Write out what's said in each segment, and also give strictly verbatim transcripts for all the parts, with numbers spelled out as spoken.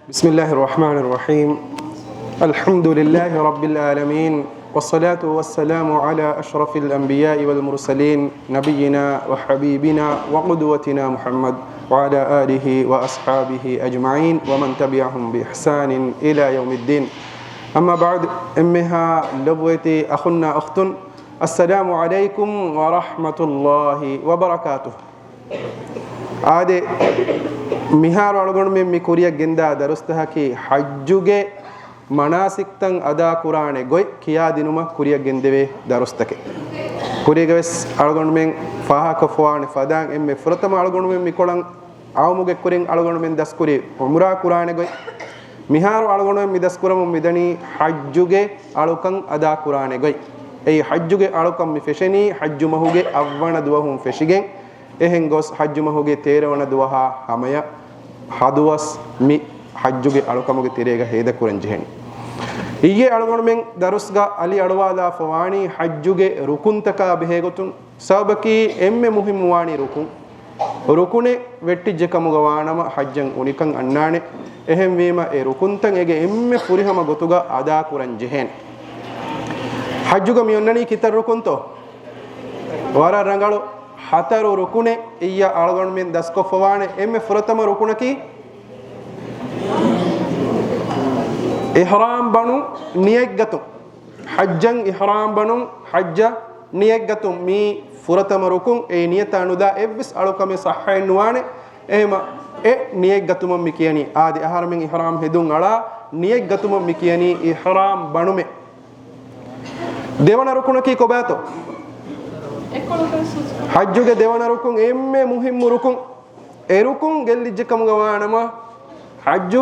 بسم الله الرحمن الرحيم. الحمد لله رب العالمين، والصلاة والسلام على أشرف الأنبياء والمرسلين، نبينا وحبيبنا وقدوتنا محمد، وعلى آله وأصحابه أجمعين، ومن تبعهم بإحسان إلى يوم الدين. أما بعد، އެންމެހާ ލޮބުވެތި އަޚުންނާ އުޚްތުން، السلام عليكم ورحمة الله وبركاته. އާދެ، މިހާރު އަޅުގަނޑުމެން މި ކުރިއަށް ގެންދާ ދަރުސްތަކަކީ ޙައްޖުގެ މަނާސިކްތައް އަދާކުރާނެ ގޮތް ކިޔާދިނުމަށް ކުރިއަށް ގެންދެވޭ ދަރުސްތަކެއް. ކުރީގަވެސް އަޅުގަނޑުމެން ފާހަގަކޮށްފަވާނެ ފަދައިން އެންމެ ފުރަތަމަ އަޅުގަނޑުމެން މިކޮޅަށް އައުމުގެ ކުރިން އަޅުގަނޑުމެން ދަސްކުރީ ޢުމްރާ ކުރާނެ ގޮތް. މިހާރު އަޅުގަނޑުމެން މި ދަސްކުރަމުން މިދަނީ ޙައްޖުގެ އަޅުކަން އަދާކުރާނެ ގޮތް. އެއީ ޙައްޖުގެ އަޅުކަން މި ފެށެނީ ޙައްޖު މަހުގެ އަށްވަނަ ދުވަހުން ފެށިގެން، އެހެން ގޮސް ޙައްޖު މަހުގެ ތޭރަވަނަ ދުވަހާ ހަމަޔަށް ހަދުވަސް މި ޙައްޖުގެ އަޅުކަމުގެ ތެރޭގަ ހޭދަކުރަން ޖެހެނީ. އިއްޔެ އަޅުގަނޑުމެން ދަރުސްގަ އަލި އަޅުވާލާފަ ވާނީ ޙައްޖުގެ ރުކުންތަކާ ބެހޭގޮތުން. ސަބަބަކީ އެންމެ މުހިއްމު ވާނީ ރުކުން. ރުކުނެއް ވެއްޓިއްޖެ ކަމުގަ ވާނަމަ ޙައްޖަށް އުނިކަން އަންނާނެ. އެހެންވީމަ އެ ރުކުންތައް އޭގެ އެންމެ ފުރިހަމަ ގޮތުގަ އަދާކުރަން ޖެހޭނެ. ޙައްޖުގަ މި އޮންނަނީ ކިތައް ރުކުންތޯ؟ ވަރަށް ރަނގަޅު. ހަތަރު ރުކުނެއް އިއްޔަ އަޅުގަނޑުމެން ދަސްކޮށްފަވާނެ. އެންމެ ފުރަތަމަ ރުކުނަކީ އިޙްރާމް ބަނުން ނިޔަތްގަތުން. ޙައްޖަށް އިޙްރާމް ބަނުން، ޙައްޖަށް ނިޔަތްގަތުން މީ ފުރަތަމަ ރުކުން. އެ ނިޔަތާ ނުދާ އެއްވެސް އަޅުކަމެއް ޞައްޙައެއް ނުވާނެ. އެހެމަ އެ ނިޔަތްގަތުމަށް މި ކިޔަނީ. އާދެ، އަހަރަމެން އިޙްރާމް ހެދުން އަޅާ ނިޔަތްގަތުމަށް މި ކިޔަނީ އިޙްރާމް ބަނުމޭ. ދެވަނަ ރުކުނަކީ ކޮބާތޯ؟ ޙައްޖުގެ ދެވަނަ ރުކުން އެންމެ މުހިއްމު ރުކުން. އެ ރުކުން ގެއްލިއްޖެ ކަމުގަ ވާނަމަ ޙައްޖު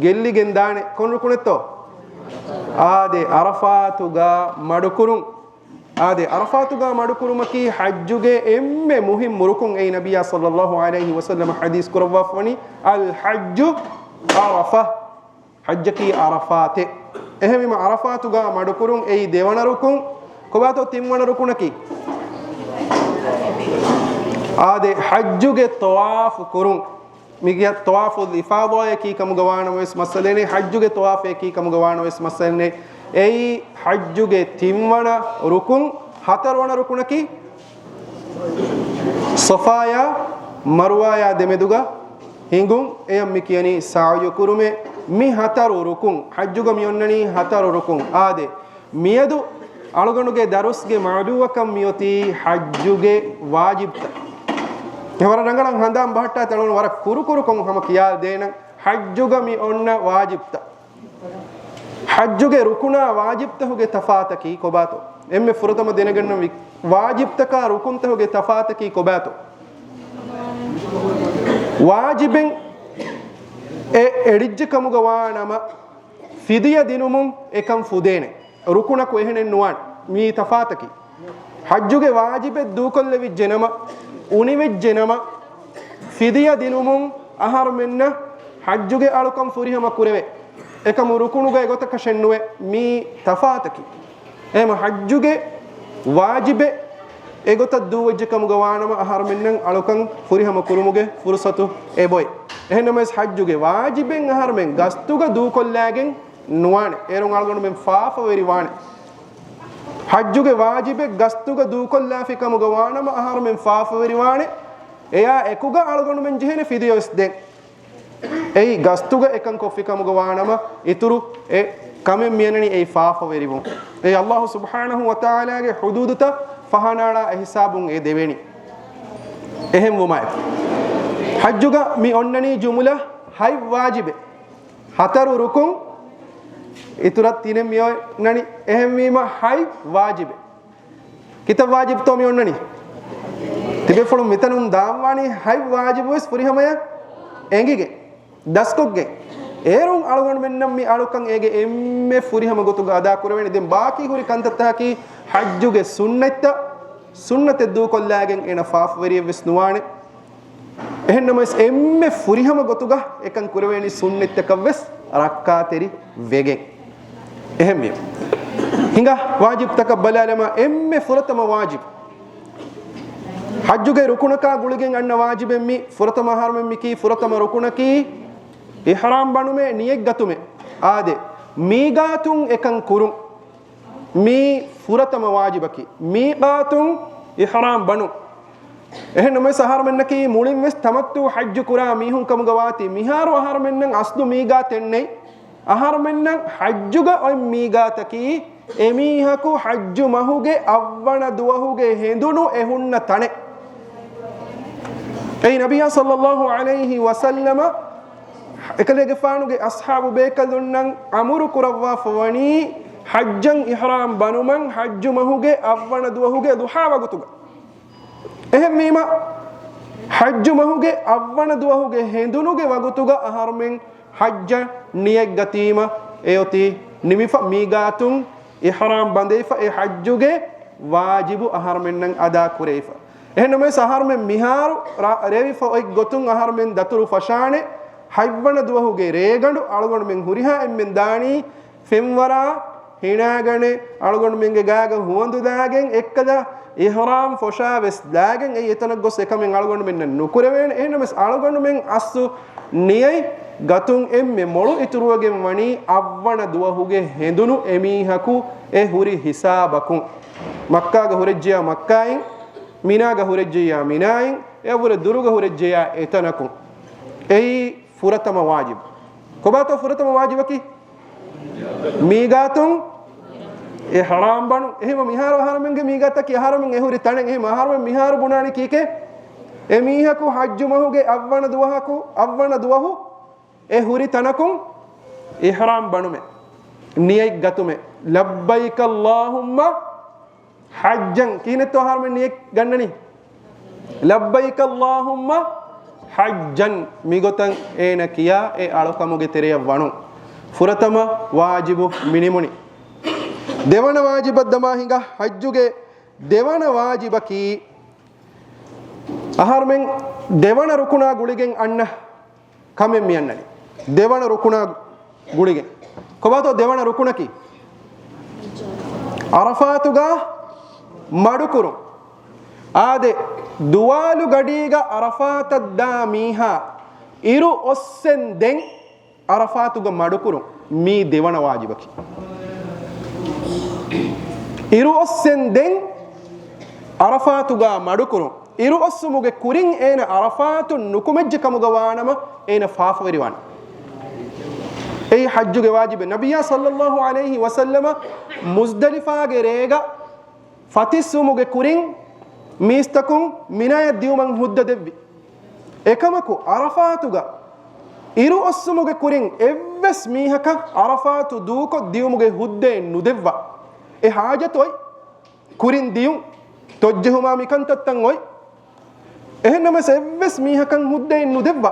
ގެއްލިގެން ދާނެ. ކޮން ރުކުނެއްތޯ؟ އާދެ، ޢަރަފާތުގަ މަޑުކުރުން. އާދެ، ޢަރަފާތުގަ މަޑުކުރުމަކީ ޙައްޖުގެ އެންމެ މުހިއްމު ރުކުން. އެއީ ނަބިއްޔާ ޞައްލައްލާހު ޢަލައިހި ވަސައްލަމަ ޙަދީޘް ކުރައްވާފަވަނީ، އަލްޙައްޖު ޢަރަފާ. ޙައްޖަކީ ޢަރަފާތެއް. އެހެންވީމަ ޢަރަފާތުގަ މަޑުކުރުން އެއީ ދެވަނަ ރުކުން. ކޮބާތޯ ތިންވަނަ ރުކުނަކީ؟ އާދެ، ޙައްޖުގެ ޠަވާފު ކުރުން. މިގިޔަ ޠަވާފުލް އިފާޟާއަކީ ކަމުގަ ވާނަމަވެސް މައްސަލައެއް ނެތް، ޙައްޖުގެ ޠަވާފަކީ ކަމުގަ ވާނަމަވެސް މައްސަލައެއް ނެތް. އެއީ ޙައްޖުގެ ތިންވަނަ ރުކުން. ހަތަރުވަނަ ރުކުނަކީ ޞަފާޔާ މަރުވާޔާ ދެމެދުގަ ހިނގުން. އެޔަށް މި ކިޔަނީ ސަޢުޔު ކުރުމޭ. މި ހަތަރު ރުކުން، ޙައްޖުގަ މި އޮންނަނީ ހަތަރު ރުކުން. އާދެ، މިއަދު އަޅުގަނޑުގެ ދަރުސްގެ މައުޟޫޢަކަށް މިއޮތީ ޙައްޖުގެ ވާޖިބްތައް. އެ ވަރަށް ރަނގަޅަށް ހަނދާން ބަހައްޓާތި އަޅުގަނޑު ވަރަށް ކުރުކުރުކޮށް ހަމަ ކިޔާދޭނަން. ޙައްޖުގަ މި އޮންނަ ވާޖިބްތައް. ޙައްޖުގެ ރުކުނާ ވާޖިބްތަކުގެ ތަފާތަކީ ކޮބާތޯ؟ އެންމެ ފުރަތަމަ ދެނެގަންނަން ވި-، ވާޖިބްތަކާ ރުކުންތަކުގެ ތަފާތަކީ ކޮބާތޯ؟ ވާޖިބެއް އެ އެޅިއްޖެ ކަމުގަ ވާ ނަމަ، ފިދިޔަ ދިނުމުން އެކަން ފުދޭނެ. ރުކުނަކު އެހެނެއް ނުވާނެ. މީ ތަފާތަކީ. ޙައްޖުގެ ވާޖިބެއް ދޫކޮށްލެވިއްޖެ ނަމަ، އުނިވެއްޖެ ނަމަ، ފިދިޔަ ދިނުމުން އަހަރުމެންނަށް ޙައްޖުގެ އަޅުކަން ފުރިހަމަ ކުރެވޭ. އެކަމު ރުކުނުގައި ގޮތަކަށެއް ނުވޭ. މީ ތަފާތަކީ. އެހެމަ ޙައްޖުގެ ވާޖިބެއް އެގޮތަށް ދޫވެއްޖެ ކަމުގަ ވާނަމަ، އަހަރުމެންނަށް އަޅުކަން ފުރިހަމަ ކުރުމުގެ ފުރުޞަތު އެބޮތް. އެހެންނަމަވެސް ޙައްޖުގެ ވާޖިބެއް އަހަރުމެން ގަސްތުގަ ދޫކޮށްލާގެން ނުވާނެ. އޭރުން އަޅުގަނޑުމެން ފާފަވެރި ވާނެ. ޙައްޖުގެ ވާޖިބެއް ގަސްތުގަ ދޫކޮށްލާފި ކަމުގަ ވާނަމަ، އަހަރުމެން ފާފަވެރި ވާނެ. އެޔާ އެކުގަ އަޅުގަނޑުމެން ޖެހޭނެ ފިދިޔަވެސް ދޭން. އެއީ ގަސްތުގަ އެކަން ކޮށްފި ކަމުގަ ވާނަމަ، އިތުރު އެ ކަމެއް މިއަންނަނީ އެއީ ފާފަވެރިވުން. އެއީ ﷲ ސުބްޙާނަހޫ ވަތަޢާލާގެ ޙުދޫދުތައް ފަހަނައަޅާ އެހިސާބުން އެ ދެވޭނީ. އެހެންވުމާއެކު، ޙައްޖުގަ މި އޮންނަނީ ޖުމުލަ ހަތް ވާޖިބެއް. ހަތަރު ރުކުން، އިތުރަށް ތިނެއް މި އޮންނަނީ. އެހެންވީމަ ހަތް ވާޖިބެއް. ކިތައް ވާޖިބްތޯ މި އޮންނަނީ؟ ތިބޭފުޅުން މިތަނުން ދާންވާނީ ހަތް ވާޖިބުވެސް ފުރިހަމަޔަށް އެނގިގެން، ދަސްކޮށްގެން. އޭރުން އަޅުގަނޑުމެންނަށް މި އަޅުކަން އޭގެ އެންމެ ފުރިހަމަ ގޮތުގަ އަދާކުރެވޭނެ. ދެން ބާކީ ހުރި ކަންތައްތަކަކީ ޙައްޖުގެ ސުންނަތްތައް، ސުންނަތެއް ދޫކޮށްލާގެން އޭނަ ފާފަވެރިއެއްވެސް ނުވާނެ. އެހެންނަމަވެސް އެންމެ ފުރިހަމަ ގޮތުގަ އެކަން ކުރެވޭނީ ސުންނަތްތަކަށްވެސް ރައްކާތެރި ވެގެން. އެހެންވީމަ، ހިނގާ ވާޖިބްތަކަށް ބަލާލަމާ، އެންމެ ފުރަތަމަ ވާޖިބް. ޙައްޖުގެ ރުކުނަކާ ގުޅިގެން އަންނަ ވާޖިބެއް މި ފުރަތަމަ އަހަރުމެން މިކީ ފުރަތަމަ ރުކުނަކީ، އިޙްރާމް ބަނުމޭ ނިޔަތް ގަތުމޭ. އާދެ، މީގާތުން އެކަން ކުރުން. މީ ފުރަތަމަ ވާޖިބަކީ. މީގާތުން އިޙްރާމް ބަނުން. އެހެން ނަމަވެސް އަހަރުމެންނަކީ މުޅިން ވެސް ތަމައްތު ޙައްޖު ކުރާ މީހުން ކަމުގަ ވާތީ. މިހާރު އަހަރުމެންނަށް އަސްލު މީގާތެއް ނެތް. އަހަރުމެންނަށް ޙައްޖުގަ އޮތް މީގާތަކީ އެމީހަކު ޙައްޖު މަހުގެ އަށްވަނަ ދުވަހުގެ ހެނދުނު އެ ހުންނަ ތަނެއް. އެއީ ނަބިއްޔާ ޞައްލައްލާހު ޢަލައިހި ވަސައްލަމަ އެކަލޭގެފާނުގެ އަޞްޙާބު ބޭކަލުންނަށް އަމުރު ކުރައްވާފަ ވަނީ ޙައްޖަށް އިޙްރާމް ބަނުމަށް ޙައްޖު މަހުގެ އަށްވަނަ ދުވަހުގެ ޟުޙާ ވަގުތުގަ. އެހެންވީމަ، ޙައްޖު މަހުގެ އަށްވަނަ ދުވަހުގެ ހެނދުނުގެ ވަގުތުގަ އަހަރުމެން ޙައްޖަށް ނިޔަތް ގަތީމަ، އެއޮތީ ނިމިފަ މީގާތުން އިޙްރާމް ބަނދެފަ، އެ ޙައްޖުގެ ވާޖިބު އަހަރުމެންނަށް އަދާ ކުރެވިފަ. އެހެންނަމަވެސް އަހަރުމެން މިހާރު ރ-، ރޭވިފަ އޮތް ގޮތުން އަހަރުމެން ދަތުރު ފަށާނެ، ހަތްވަނަ ދުވަހުގެ ރޭގަނޑު އަޅުގަނޑުމެން ހުރިހާ އެންމެން ދާނީ ފެންވަރާ ހިނާގަނެ، އަޅުގަނޑުމެންގެ ގާގަ ހުވަނދު ދާގެން އެއްކަލަ އިޙްރާމް ފޮށާ ވެސް ދާގެން އެއީ އެތަނަށް ގޮސް އެކަމެއް އަޅުގަނޑުމެންނަށް ނުކުރެވޭނެ. އެހެންނަމަވެސް އަޅުގަނޑުމެން އަސްލު ނިޔަތް ގަތުން އެންމެ މޮޅު އިތުރުވެގެން ވަނީ އަށްވަނަ ދުވަހުގެ ހެނދުނު އެމީހަކު އެ ހުރި ހިސާބަކުން. މައްކާގަ ހުރެއްޖެޔާ މައްކާއިން، މިނާގަ ހުރެއްޖެޔާ މިނާއިން، އެއަށްވުރެ ދުރުގަ ހުރެއްޖެޔާ އެތަނަކުން. އެއީ ފުރަތަމަ ވާޖިބު. ކޮބާތޯ ފުރަތަމަ ވާޖިބަކީ؟ މީގާތުން އިޙްރާމް ބަނުން. އެހެންވީމަ މިހާރު އަހަރުމެންގެ މީގާތަކީ އަހަރުމެން އެ ހުރި ތަނެއް. އެހެންވީމަ އަހަރުމެން މިހާރު ބުނާނީ ކީކޭ؟ އެ މީހަކު ޙައްޖު މަހުގެ އަށްވަނަ ދުވަހަކު، އަށްވަނަ ދުވަހު އެ ހުރި ތަނަކުން އިޙްރާމް ބަނުމެ، ނިޔަތް ގަތުމެ، لبيك اللهم حجا. ކިހިނެއްތޯ އަހަރުމެން ނިޔަތް ގަންނަނީ؟ لبيك اللهم حجا. މިގޮތަށް އޭނަ ކިޔާ އެ އަޅުކަމުގެ ތެރެޔަށް ވަނުން. ފުރަތަމަ ވާޖިބު މިނިމުނި. ދެވަނަ ވާޖިބަށް ދަމާ ހިނގާ ޙައްޖުގެ ދެވަނަ ވާޖިބަކީ އަހަރުމެން ދެވަނަ ރުކުނާ ގުޅިގެން އަންނަ ކަމެއް މިއަންނަނީ. ދެވަނަ ރުކުނާ ގުޅިގެން. ކޮބާތޯ ދެވަނަ ރުކުނަކީ؟ ޢަރަފާތުގަ މަޑުކުރުން. އާދެ، ދުވާލު ގަޑީގަ ޢަރަފާތަށް ދާ މީހާ އިރު އޮއްސެން ދެން ޢަރަފާތުގަ މަޑުކުރުން މީ ދެވަނަ ވާޖިބަކީ. އިރު އޮއްސެން ދެން ޢަރަފާތުގަ މަޑުކުރުން. އިރު އޮއްސުމުގެ ކުރިން އޭނަ ޢަރަފާތުން ނުކުމެއްޖެ ކަމުގަ ވާނަމަ އޭނަ ފާފަވެރިވާނެ. އެއީ ޙައްޖުގެ ވާޖިބެއް. ނަބިއްޔާ ޞައްލައްލާހު ޢަލައިހި ވަސައްލަމަ މުޒްދަލިފާގެ ރޭގަ ފަތިސްވުމުގެ ކުރިން މީސްތަކުން މިނާޔަށް ދިއުމަށް ހުއްދަ ދެއްވި. އެކަމަކު، ޢަރަފާތުގަ އިރު އޮއްސުމުގެ ކުރިން އެއްވެސް މީހަކަށް ޢަރަފާތު ދޫކޮށް ދިއުމުގެ ހުއްދައެއް ނުދެއްވާ. އެ ޙާޖަތު އޮތް. ކުރިން ދިޔުން، ތޮއްޖެހުމާ މިކަންތައްތައް އޮތް. އެހެންނަމަވެސް އެއްވެސް މީހަކަށް ހުއްދައެއް ނުދެއްވާ.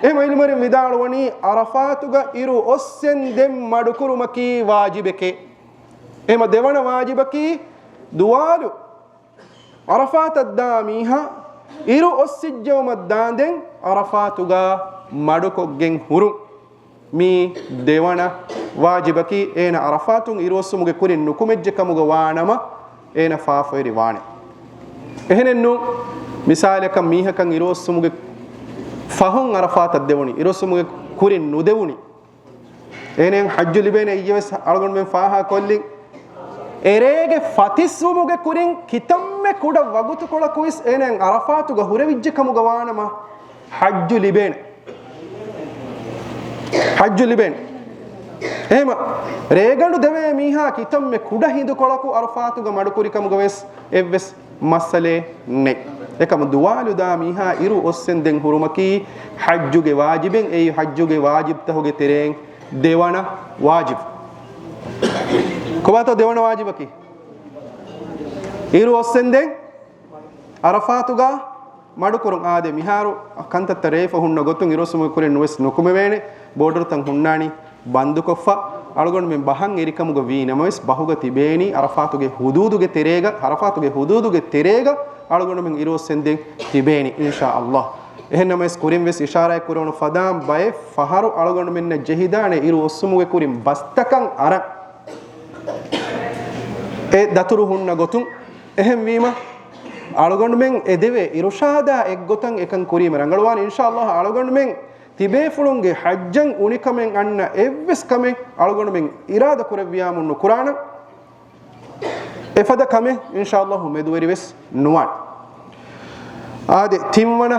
އެހެން ޢިލްމުވެރިން ވިދާޅުވަނީ، ޢަރަފާތުގަ އިރު އޮއްސެން ދެން މަޑުކުރުމަކީ ވާޖިބެކޭ. އެހެން ދެވަނަ ވާޖިބަކީ، ދުވާލު ޢަރަފާތަށް ދާ މީހާ އިރު އޮއްސިއްޖެއުމަށް ދާންދެން ޢަރަފާތުގަ މަޑުކޮށްގެން ހުރުން. މީ ދެވަނަ ވާޖިބަކީ، އޭނަ ޢަރަފާތުން އިރުއޮއްސުމުގެ ކުރިން ނުކުމެއްޖެ ކަމުގަ ވާނަމަ، އޭނަ ފާފަވެރި ވާނެ. އެހެނެއްނު، މިސާލަކަށް މީހަކަށް އިރުއޮއްސުމުގެ ފަހުން ޢަރަފާތަށް ދެވުނީ، އިރުއޮއްސުމުގެ ކުރިން ނުދެވުނީ، އޭނައަށް ޙައްޖު ލިބޭނެ. އިއްޔެވެސް އަޅުގަނޑުމެން ފާހަގަކޮށްލިން، އެރޭގެ ފަތިސްވުމުގެ ކުރިން ކިތަންމެ ކުޑަ ވަގުތުކޮޅަކުވެސް އޭނައަށް ޢަރަފާތުގަ ހުރެވިއްޖެ ކަމުގަ ވާނަމަ، ޙައްޖު ލިބޭނެ. ޙައްޖު ލިބޭނެ. އެހެމަ، ރޭގަނޑު ދެވޭ މީހާ ކިތަންމެ ކުޑަ ހިނދުކޮޅަކު ޢަރަފާތުގަ މަޑުކުރި ކަމުގަވެސް އެއްވެސް މައްސަލައެއް ނެތް. އެކަމު ދުވާލު ދާ މީހާ އިރު އޮއްސެން ދެން ހުރުމަކީ ޙައްޖުގެ ވާޖިބެއް. އެއީ ޙައްޖުގެ ވާޖިބްތަހުގެ ތެރެއިން ދެވަނަ ވާޖިބު. ކޮބާތޯ ދެވަނަ ވާޖިބަކީ؟ އިރު އޮއްސެން ދެން ޢަރަފާތުގަ މަޑުކުރުން. އާދެ، މިހާރު ކަންތައްތައް ރޭފަ ހުންނަ ގޮތުން އިރުއޮއްސުމުގެ ކުރިން ނުވެސް ނުކުމެވޭނެ. ބޯޑަރުތައް ހުންނާނީ ބަންދުކޮށްފަ. އަޅުގަނޑުމެން ބަހަށް އެރިކަމުގަ ވީ ނަމަވެސް، ބަހުގަ ތިބޭނީ ޢަރަފާތުގެ ޙުދޫދުގެ ތެރޭގަ، ޢަރަފާތުގެ ޙުދޫދުގެ ތެރޭގަ އަޅުގަނޑުމެން އިރުއޮއްސެން ދެން ތިބޭނީ، އިންޝާﷲ. އެހެން ނަމަވެސް، ކުރިން ވެސް އިޝާރާތް ކުރެވުނު ފަދައިން ބައެއް ފަހަރު އަޅުގަނޑުމެންނަށް ޖެހިދާނެ އިރު އޮއްސުމުގެ ކުރިން ބަސްތަކަށް އަރަން. އެ ދަތުރު ހުންނަ ގޮތުން. އެހެންވީމަ، އަޅުގަނޑުމެން އެދެވޭ އިރުޝާދާ އެއްގޮތަށް އެކަން ކުރީމަ ރަނގަޅުވާނެ. އިންޝާﷲ، އަޅުގަނޑުމެން ތިބޭފުޅުންގެ ޙައްޖަށް އުނިކަމެއް އަންނަ އެއްވެސް ކަމެއް އަޅުގަނޑުމެން އިރާދަކުރެއްވިޔާމުން ނުކުރާނަން. އެފަދަ ކަމެއް އިންޝާﷲ މެދުވެރިވެސް ނުވާނެ. އާދެ، ތިންވަނަ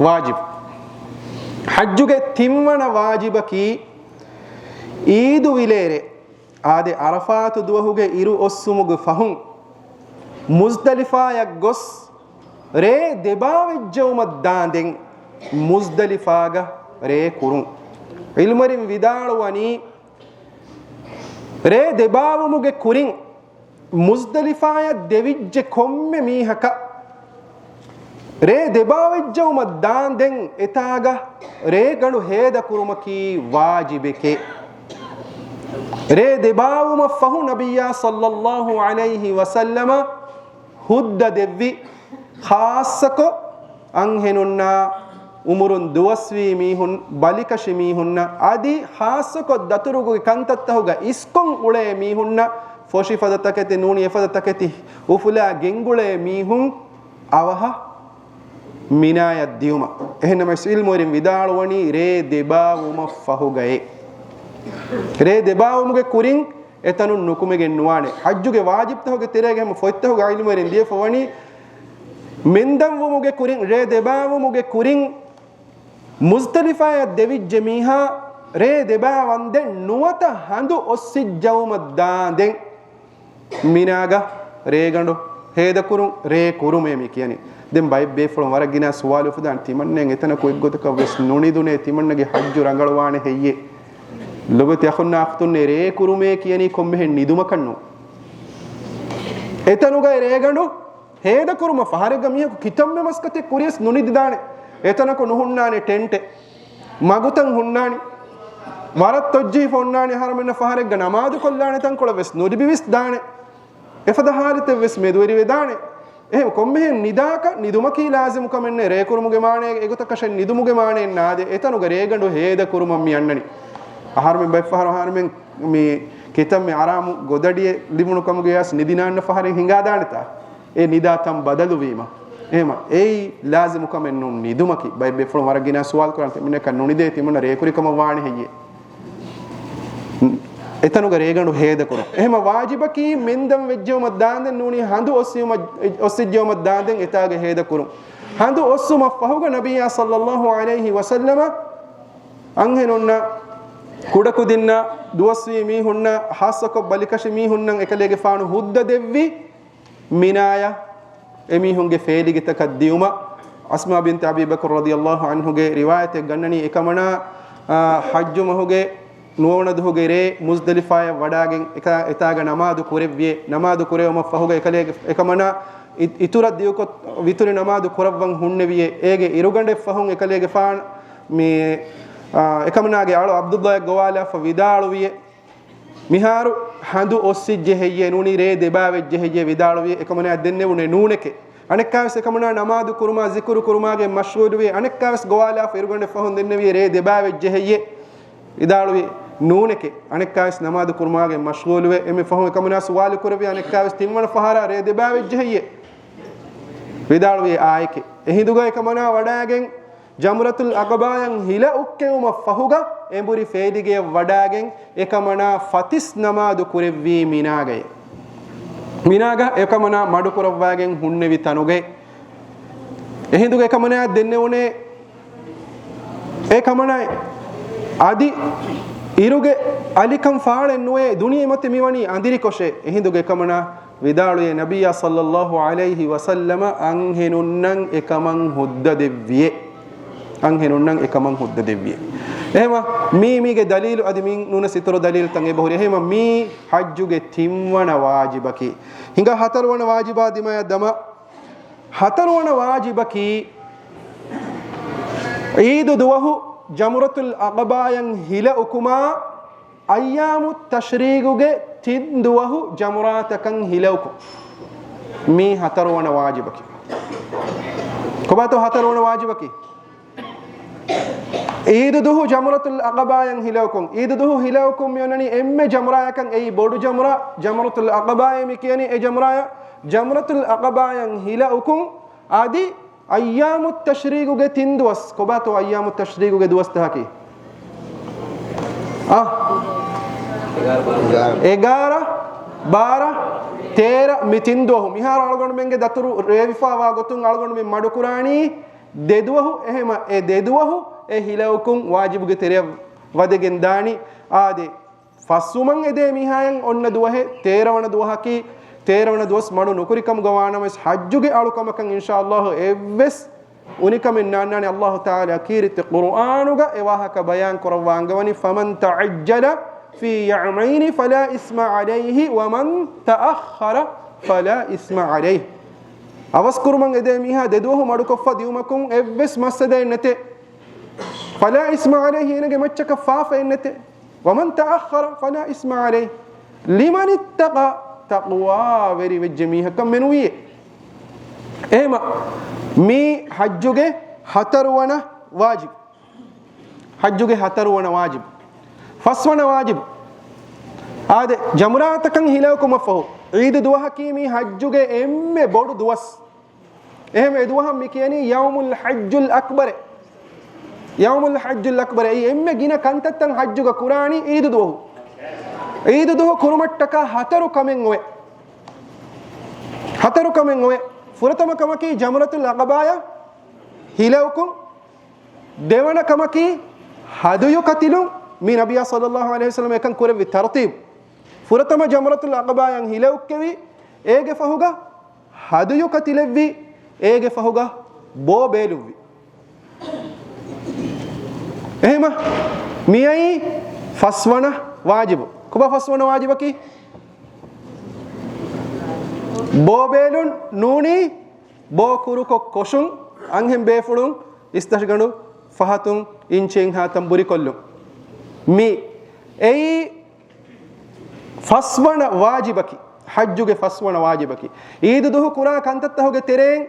ވާޖިބު. ޙައްޖުގެ ތިންވަނަ ވާޖިބަކީ، އީދު ވިލޭރޭ، އާދެ، ޢަރަފާތު ދުވަހުގެ އިރު އޮއްސުމުގެ ފަހުން މުޒްދަލިފާޔަށް ގޮސް، ރޭ ދެބާވެއްޖައުމަށް ދާންދެން މުޒްދަލިފާގަ ރޭ ކުރުން. ޢިލްމުވެރިން ވިދާޅުވަނީ، ރޭ ދެބާވުމުގެ ކުރިން މުޒްދަލިފާޔަށް ދެވިއްޖެ ކޮންމެ މީހަކަށް ރޭ ދެބާވެއްޖައުމަށް ދާންދެން އެތާގަ ރޭގަނޑު ހޭދަކުރުމަކީ ވާޖިބެކޭ. ރޭ ދެބާވުމަށް ފަހު ނަބިއްޔާ ޞައްލައްލާހު ޢަލައިހި ވަސައްލަމަ ހުއްދަ ދެއްވި، ޚާއްޞަކޮށް އަންހެނުންނާ އުމުރުން ދުވަސްވީ މީހުން، ބަލިކަށި މީހުންނަށް، އަދި ޚާއްޞަކޮށް ދަތުރުގެ ކަންތައްތަހުގަ އިސްކޮށް އުޅޭ މީހުންނަށް، ފޮށި ފަދަ ތަކެތި ނޫނީ އެފަދަ ތަކެތި އުފުލާ ގެންގުޅޭ މީހުން އަވަހަށް މިނާޔަށް ދިޔުމަށް. އެހެންނަމަވެސް ޢިލްމުވެރިން ވިދާޅުވަނީ ރޭ ދެބާވުމަށް ފަހުގައޭ. ރޭ ދެބާވުމުގެ ކުރިން އެތަނުން ނުކުމެގެން ނުވާނެ. ޙައްޖުގެ ވާޖިބްތަހުގެ ތެރޭގަ ހަމަ ފޮތްތަހުގަ ޢިލްމުވެރިން ލިޔެފަ ވަނީ، މެންދަންވުމުގެ ކުރިން، ރޭ ދެބާވުމުގެ ކުރިން މުޒްދަލިފާޔަށް ދެވިއްޖެ މީހާ، ރޭ ދެބާ ވަންދެން ނުވަތަ ހަނދު އޮއްސިއްޖައުމަށް ދާންދެން މިނާގަ ރޭގަނޑު ހޭދަކުރުން، ރޭ ކުރުމޭ މި ކިޔަނީ. ދެން ބައެއް ބޭފުޅުން ވަރަށް ގިނަ ސުވާލު އުފުދާނެ، ތިމަންނެން އެތަނަކު އެއްގޮތަކަށް ވެސް ނުނިދުނޭ، ތިމަންނަގެ ޙައްޖު ރަނގަޅުވާނެ ހެއްޔޭ؟ ލޮބުވެތި އަޚުންނާ އަޚްތުންނޭ، ރޭ ކުރުމޭ ކިޔަނީ ކޮންމެހެން ނިދުމަކަށް ނޫން. އެތަނުގައި ރޭގަނޑު ހޭދަކުރުމަށް ފަހަރެއްގަ މީހަކު ކިތަންމެ މަސައްކަތެއް ކުރިޔަސް ނުނިދިދާނެ. އެތަނަކު ނުހުންނާނެ ޓެންޓެއް، މަގުތައް ހުންނާނެ، ވަރަށް ތޮއްޖެހިފަ ހުންނާނެ، އަހަރުމެންނަށް ފަހަރެއްގަ ނަމާދު ކޮށްލާނެ ތަންކޮޅެއް ވެސް ނުލިބިވެސް ދާނެ. އެފަދަ ހާލަތެއް ވެސް މެދުވެރިވެދާނެ. އެހެން ކޮންމެހެން ނިދާކަށް ނިދުމަކީ ލާޒިމު ކަމެއް ނެތް. ރޭ ކުރުމުގެ މާނައެއް އެގޮތަކަށެއް ނިދުމުގެ މާނައެއް ނާދޭ. އެތަނުގަ ރޭގަނޑު ހޭދަ ކުރުމަށް މި އަންނަނީ. އަހަރުމެން ބައެއްފަހަރު އަހަރުމެން މި ކިތަންމެ އަރާމު ގޮދަޑިއެއް ލިބުނު ކަމުގެ ޔާސް ނިދި ނާންނަ ފަހަރެއް ހިނގާދާނެތާ؟ އެ ނިދާ ތަން ބަދަލުވީމަ. އެހެމަ އެއީ ލާޒިމު ކަމެއް ނޫން ނިދުމަކީ. ބައެއް ބޭފުޅުން ވަރަށް ގިނަ ސުވާލު ކުރާނެ ތިމަންނަކަށް ނުނިދޭ ތިމަންނަ ރޭކުރި ކަމަށް ވާނެ ހެއްޔޭ؟ އެތަނުގަ ރޭގަނޑު ހޭދަކުރުން. އެހެމަ ވާޖިބަކީ މެންދަން ވެއްޖެއުމަށް ދާންދެން ނޫނީ ހަނދު އޮއްސިއުމަށް، އޮއްސިއްޖެއުމަށް ދާންދެން އެތާގަ ހޭދަކުރުން. ހަނދު އޮއްސުމަށް ފަހުގަ ނަބިއްޔާ ޞައްލައްލާހު ޢަލައިހި ވަސައްލަމަ އަންހެނުންނަށް، ކުޑަކުދިންނަށް، ދުވަސްވީ މީހުންނަށް، ޚާއްޞަކޮށް ބަލިކަށި މީހުންނަށް އެކަލޭގެފާނު ހުއްދަ ދެއްވި މިނާޔަށް އެމީހުންގެ ފޭލިގެތަކަށް ދިޔުމަށް. އަސްމާ ބިންތު އަބީ ބަކުރު ރަޟިޔައްލާހު ޢަންހުގެ ރިވާޔަތެއް ގަންނަނީ، އެކަމަނާ، އާ، ޙައްޖު މަހުގެ ނުވަވަނަ ދުހުގެ ރޭ މުޒްދަލިފާޔަށް ވަޑާގެން އެކާ-، އެތާގަ ނަމާދު ކުރެއްވިއޭ. ނަމާދު ކުރެވުމަށް ފަހުގަ އެކަލޭގެ އެކަމަނާ އި-، އިތުރަށް ދިޔުކޮށް ވިތުރި ނަމާދު ކުރައްވަން ހުންނެވިއޭ. އޭގެ އިރުގަނޑެއް ފަހުން އެކަލޭގެފާނު މި، އާ، އެކަމަނާގެ އަޅު ޢަބްދުﷲ އަށް ގޮވާލާފަ ވިދާޅުވިއޭ. މިހާރު ހަނދު އޮއްސިއްޖެ ހެއްޔޭ ނޫނީ ރޭ ދެބާވެއްޖެ ހެއްޔޭ ވިދާޅުވިއޭ. އެކަމަނާ ދެންނެވުނޭ ނޫނެކޭ. އަނެއްކާވެސް އެކަމަނާ ނަމާދު ކުރުމާ ޒިކުރު ކުރުމާގެ މަޝްޣޫލުވި. އަނެއްކާވެސް ގޮވާލާފަ އިރުގަނޑެއް ފަހުން ދެންނެވިއޭ ރޭ ދެބާވެއްޖެ ހެއްޔޭ؟ ވިދާޅުވި ނޫނެކޭ. އަނެއްކާވެސް ނަމާދު ކުރުމާގެ މަޝްޣޫލުވެ. އެންމެ ފަހުން އެކަމަނާ ސުވާލު ކުރެއްވި އަނެއްކާވެސް ތިންވަނަ ފަހަރާ ރޭ ދެބާވެއްޖެ ހެއްޔޭ؟ ވިދާޅުވި އާއެކޭ. އެހިނދުގަ އެކަމަނާ ވަޑާގެން ޖަމްރަތުލް ޢަޤަބާޔަށް ހިލަ އުއްކެވުމަށް ފަހުގަ އެނބުރި ފޭލިގެޔަށް ވަޑާގެން އެކަމަނާ ފަތިސް ނަމާދު ކުރެއްވީ މިނާގައޭ. މިނާގަ އެކަމަނާ މަޑުކުރައްވާގެން ހުންނެވި ތަނުގައޭ. އެހިނދުގަ އެކަމަނާ ދެންނެވުނޭ އެކަމަނާ އަދި އިރުގެ އަލިކަން ފާޅެއް ނުވޭ، ދުނިޔެމަތި މިވަނީ އަނދިރިކޮށޭ. އެހިނދުގަ އެކަމަނާ ވިދާޅުވި ނަބިއްޔާ ޞައްލައްލާހު ޢަލައިހި ވަސައްލަމަ އަންހެނުންނަށް އެކަމަށް ހުއްދަ ދެއްވިއޭ. އަންހެނުންނަށް އެކަމަށް ހުއްދަ ދެއްވިއޭ. އެހެމަ މީ، މީގެ ދަލީލު އަދި މިން ނޫނަސް އިތުރު ދަލީލުތައް އެބަހުރި. އެހެމަ މީ ޙައްޖުގެ ތިންވަނަ ވާޖިބަކީ. ހިނގާ ހަތަރުވަނަ ވާޖިބާ ދިމާޔަށް ދަމާ. ހަތަރުވަނަ ވާޖިބަކީ، ޢީދު ދުވަހު ޖަމްރަތުލް ޢަޤަބާޔަށް ހިލަ އުކުމާ، އައްޔާމު ތަޝްރީޤުގެ ތިން ދުވަހު ޖަމްރާތަކަށް ހިލައުކުން. މީ ހަތަރުވަނަ ވާޖިބަކީ. ކޮބާތޯ ހަތަރުވަނަ ވާޖިބަކީ؟ ޢީދު ދުހު ޖަމްރަތުލް ޢަޤަބާޔަށް ހިލައުކުން. ޢީދު ދުހު ހިލައުކުން މިއޮންނަނީ އެންމެ ޖަމްރާޔަކަށް، އެއީ ބޮޑު ޖަމްރާ، ޖަމްރަތުލް ޢަޤަބާއޭ މި ކިޔަނީ އެ ޖަމްރާޔަށް. ޖަމްރަތުލް ޢަޤަބާޔަށް ހިލައުކުން އަދި އައްޔާމު ތަޝްރީގުގެ ތިން ދުވަސް، ކޮބާތޯ އައްޔާމު ތަޝްރީގުގެ ދުވަސްތަކަކީ؟ އާ، އެގާރަ، ބާރަ، ތޭރަ، މި ތިން ދުވަހު. މިހާރު އަޅުގަނޑުމެންގެ ދަތުރު ރޭވިފާވާ ގޮތުން އަޅުގަނޑުމެން މަޑުކުރާނީ ދެ ދުވަހު. އެހެމަ އެ ދެ ދުވަހު އެ ހިލައުކުން ވާޖިބުގެ ތެރެއަށް ވަދެގެން ދާނީ. އާދެ، ފަސްވުމަށް އެދޭ މީހާއަށް އޮންނަ ދުވަހެއް ތޭރަ ވަނަ ދުވަހަކީ، ތޭރަ ވަނަ ދުވަސް މަޑު ނުކުރި ކަމުގަ ވާނަމަވެސް، ޙައްޖުގެ އަޅުކަމަކަށް އިންޝާﷲ އެއްވެސް އުނިކަމެއް ނާންނާނެ. ﷲ ތަޢާލާ ކީރިތި ޤުރުއާނުގަ އެ ވާހަކަ ބަޔާން ކުރައްވާ އަންގަވަނީ، فَمَنْ تَعَجَّلَ فِي يَوْمَيْنِ فَلَا إِثْمَ عَلَيْهِ وَمَنْ تَأَخَّرَ فَلَا إِثْمَ عَلَيْهِ. އަވަސް ކުރުމަށް އެދޭ މީހާ ދެ ދުވަހު މަޑުކޮށްފަ ދިއުމަކުން އެއްވެސް މައްސަލައެއް ނެތޭ. فَلَا إِثْمَ عَلَيْهِ، އޭނަގެ މައްޗަކަށް ފާފައެއް ނެތޭ. وَمَنْ تَأَخَّرَ فَلَا إِثْمَ عَلَيْهِ. لِمَنِ اتَّقَى، ތަޤްވާވެރި ވެއްޖެ މީހަކަށް މެނުވީއޭ. އެހެމަ މީ ޙައްޖުގެ ހަތަރުވަނަ ވާޖިބު. ޙައްޖުގެ ހަތަރުވަނަ ވާޖިބު. ފަސްވަނަ ވާޖިބު. އާދެ، ޖަމްރާތަކަށް ހިލައުކުމަށްފަހު، ޢީދު ދުވަހަކީ މީ ޙައްޖުގެ އެންމެ ބޮޑު ދުވަސް. އެހެން އެ ދުވަހަށް މި ކިޔަނީ ޔައުމުލް ޙައްޖުލް އަކްބަރޭ. ޔައުމުލް ޙައްޖުލް އަކްބަރޭ. އެއީ އެންމެ ގިނަ ކަންތައްތައް ޙައްޖުގަ ކުރާނީ ޢީދު ދުވަހު. ޢީދު ދުވަހު ކުރުމަށްޓަކާ ހަތަރު ކަމެއް އޮވޭ. ހަތަރު ކަމެއް އޮވޭ. ފުރަތަމަ ކަމަކީ ޖަމްރަތުލް ޢަޤަބާއަށް ހިލައުކުން. ދެވަނަ ކަމަކީ ހަދުޔު ކަތިލުން. މީ ނަބިއްޔާ ޞައްލައްލާހު ޢަލައިހި ވަސައްލަމަ އެކަން ކުރެއްވި ތަރުތީބު. ފުރަތަމަ ޖަމްރަތުލް ޢަޤަބާއަށް ހިލައުއްކެވި، އޭގެ ފަހުގަ ހަދުޔު ކަތިލެއްވި، އޭގެ ފަހުގަ ބޯ ބޭލުއްވި. އެހެމަ މިއައީ ފަސްވަނަ ވާޖިބު. ކޮބާ ފަސްވަނަ ވާޖިބަކީ؟ ބޯ ބޭލުން ނޫނީ ބޯ ކުރުކޮށް ކޮށުން، އަންހެން ބޭފުޅުން އިސްތަށިގަނޑު ފަހަތުން އިންޗިއެއްހާ ތަން ބުރިކޮށްލުން. މި އެއީ ފަސްވަނަ ވާޖިބަކީ، ޙައްޖުގެ ފަސްވަނަ ވާޖިބަކީ. ޢީދު ދުހު ކުރާ ކަންތައްތަހުގެ ތެރެއިން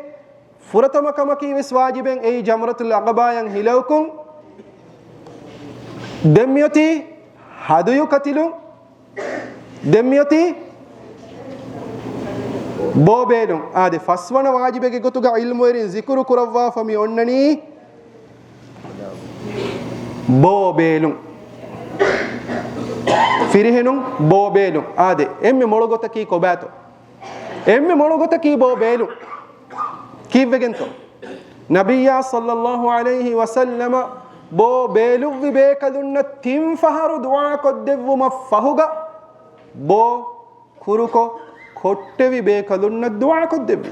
ފުރަތަމަ ކަމަކީ ވެސް ވާޖިބެއް އެއީ ޖަމްރަތުލް ޢަޤަބާއަށް ހިލައުކުން. ދެން މިއޮތީ ހަދުޔު ކަތިލުން. ދެން މިއޮތީ ބޯ ބޭލުން. އާދެ، ފަސްވަނަ ވާޖިބެއްގެ ގޮތުގަ ޢިލްމުވެރިން ޒިކުރު ކުރައްވާފަ މި އޮންނަނީ ބޯ ބޭލުން. ފިރިހެނުން ބޯ ބޭލުން. އާދެ، އެންމެ މޮޅު ގޮތަކީ ކޮބާތޯ؟ އެންމެ މޮޅު ގޮތަކީ ބޯ ބޭލުން. ކީއްވެގެންތޯ؟ ނަބިއްޔާ ޞައްލައްލާހު ޢަލައިހި ވަސައްލަމަ ބޯ ބޭލުއްވި ބޭކަލުންނަށް ތިން ފަހަރު ދުޢާ ކޮށްދެއްވުމަށް ފަހުގަ، ބޯ ކުރުކޮށް ކޮށްޓެވި ބޭކަލުންނަށް ދުޢާ ކޮށްދެއްވި.